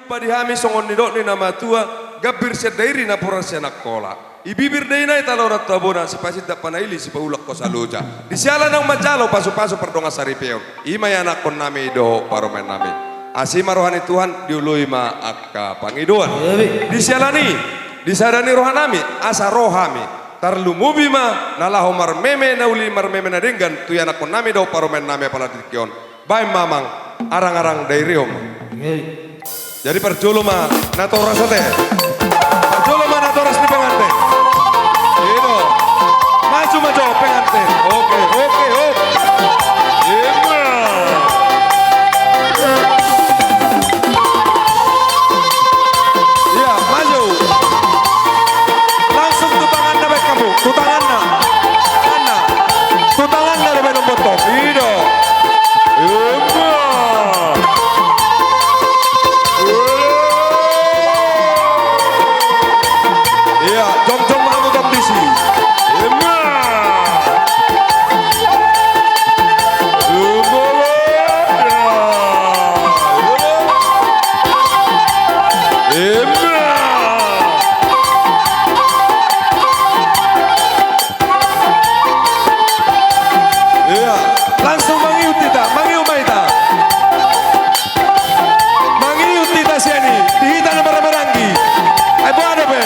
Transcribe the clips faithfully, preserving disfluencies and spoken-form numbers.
Padi hami songon nidok ni na matua, gambir sian dairi napuran sian Angkola. I bibir dainai talonan tu habona, sipasindak panaili sipaulak hosa loja. Di siala naung manjalo pasupasu pardongan saripeon, i ma ianakkonnami dohot parumaennami. Asi ma roha ni Tuhan, dioloi ma angka pangidoan. Di siala ni, di sada ni rohanami, asa ro hami. Tarlumobi ma na laho marmeme na uli, marmeme na denggan tu ianakkonnami dohot parumaennami apala di tingki on. Baen ma amang, arang-arang dairion. Jadi parjolo ma natoras ate. Parjolo ma natoras ni penganten. I do. Maju, maju penganten. Oke, oke, oke. Ima. Iya, maju. Langsung tu tanganna baen hamu, tu tanganna. Tanganna. Tu tanganna do baen, ombot do. I do. Ima. Iya, jongjong ma hamu tong disi. Ima. Ima. Iya, langsung mangihut hita, mangihut ma hita. Mangihut hita sian i, di hita na marhaha maranggi. Ai boha dope.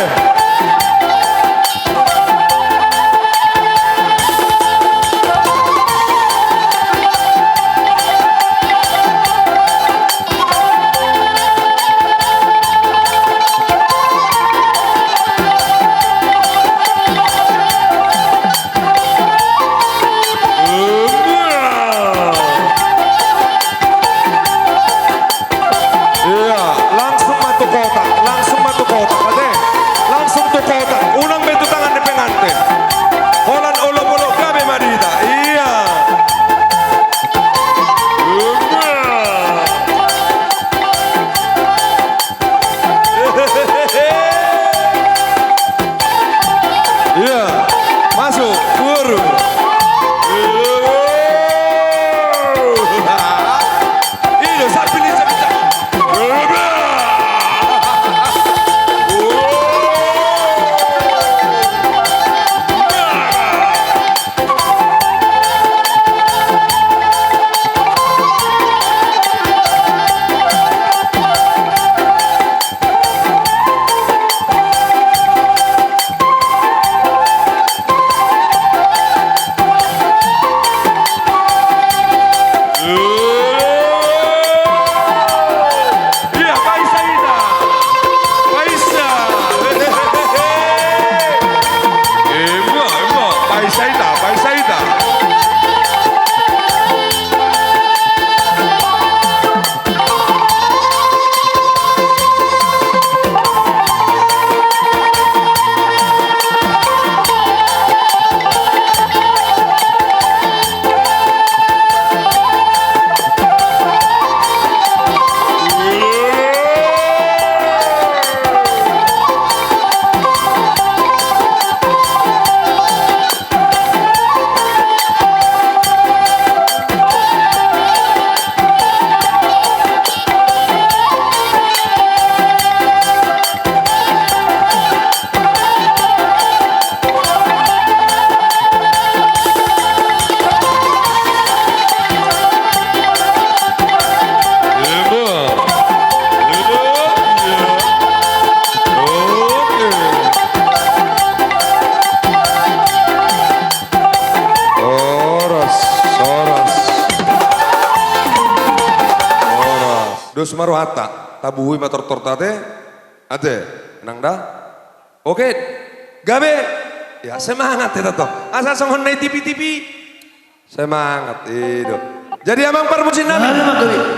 Iya, langsung ma tu kotak, langsung ma tu kotak, ate. Langsung tu kotak, unang be tu tangan ni penganten. Holan olop-olop gabe ma di hita. Iya. Iya. Iya, masuk, turun. Iya, sapi ni, sapi, sapi. Iya, paisa hita. Paisa. Ima, ima, paisa hita, paisa hita. Horas, horas. Horas. Dos ma rohanta, tabuhui ma tortorta ate. Ate, nang da. Oke, gabe. Ya, semangat hita tong. Asa songon na di tipi-tipi. Semangat, i do. Jadi amang parmusiknami,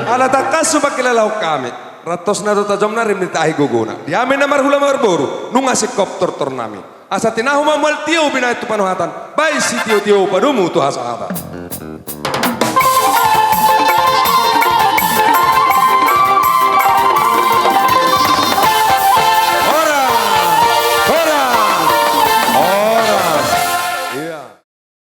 ala tangkas hupangkilalahon hami. Rantosna do tajomna, rim ni tahi gogona. Di hami na marhula marboru, nunga singkop tortornami. Asa tinahu ma mual tio binahen tu panuhatan, baen sitio-tio padomu tu hasahatan.